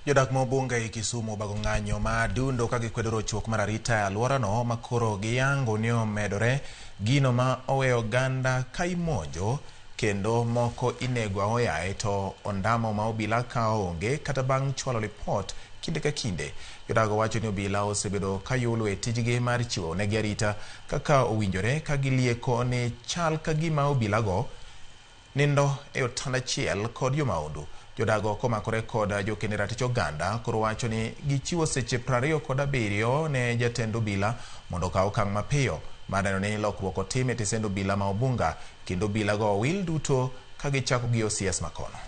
Jodak ma Obunga ei Kisumu obago ng'anyo ma adundo ka gikwedo rochruok mar arita e alworano ma koro giyango ni omedore gino ma oweyo oganda ka imonjo kendo moko inego aoyaye to ondamo ma obila kawo onge kata bang' chwalo lipot kinde ka kinde. Jodago wacho ni obila osebedo ka yulo e tijgi mar chiwo negi arita kaka owinjore ka gilieko ni chal ka gima obilago nindo e otanda achiel kod jomaundu. Jodago komakore kod jokende ratich oganda koro wacho ni gichiwo seche 27 ne jatend obila mondo okaw okang' mapiyo mar neno ni lokruok otim e tesend obila ma Obunga kendo obilago owil duto ka gichako gi OCS makono.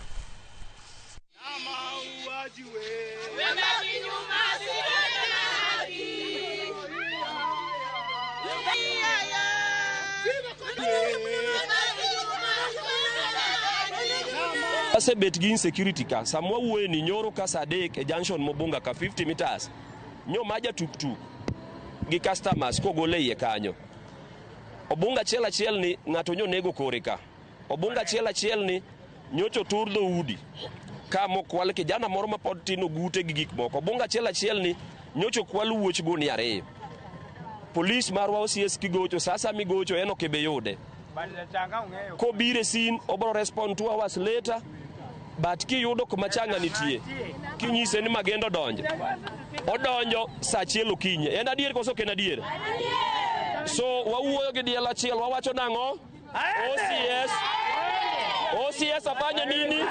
Wasebet gi insecurity ka sama wawuoye ni nyoro ka saa 3 e junction Mobunga ka 50 meters nyo maja tuktuk gi customers kogole iye kanyo. Obunga achiel achiel ni ng'ato nyo nego kore ka. Obunga achiel achiel ni nyocha otur dhoudi ka mokwal kijana moro mapod tin ogute gi gik moko. Obunga achiel achiel ni nyocha okwal wuoch gunia 2. Polis marwa OCS kigocho sasa migocho en ok ibi yude. Kobiro e scene obro respond 2 hours later, but kiyudo kuma changa nitie kinyise ni magendo donjo odonjo saa 1 okinyi. En adier koso ok en adier? So wawuoyo gi diel achiel wawacho nang'o? OCS OCS afanye nini?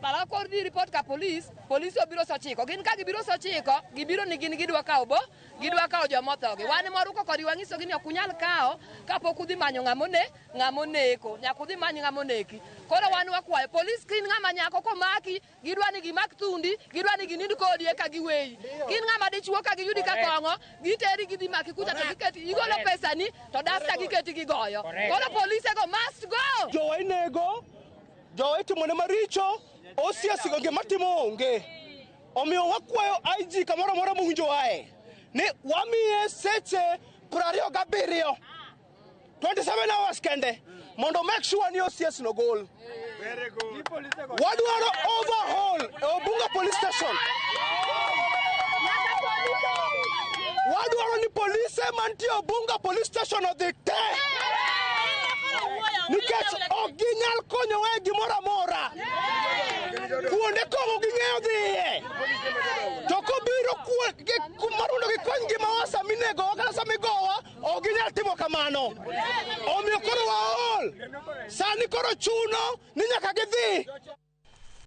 Bara kor dhi report ka polis, polis obiro saa 9. Gin ka gibiro saa 9, gibiro ni gin gidwa kawo bo, gidwa kawo jomothogi. Wan mwaruko kodgi wang'isogi ni ok unyal kawo kapok udhi manyo ng'ama oneko. Nyaka udhi many ng'ama oneki. Koro wan wakwayo polis kin ng'ama nyako komaki, gidwa ni gimak thundi, gidwa ni ginind kodi eka giweyi. Kin ng'ama dichuo ka giyudi ka kong'o, giteri gidhi maki kucha to giketi, igolo pesani to dasta giketi gigoyo. Koro polise go must go. Jowa inego, jowa itimone maricho, OCS go gima timo onge. Omiyo wakwayo IG kamoro amora mowinjowae ni wamiye seche 27, 27 hours kende mondo make sure ni OCS no gol. Wadwaro overhaul e Obunga Police Station. Wadwaro ni polise mantie Obunga Police Station odhi te. Nikech ok ginyal konyowa e gimoro amora. Kuonde kong'o ging'eyo dhiye. To kobiro mar mondo gikony ngimawa sama inegowa kata sama igowa, ok ginyal timo kamano. Omiyo koro waol. Sani koro chuno ni nyaka gidhi.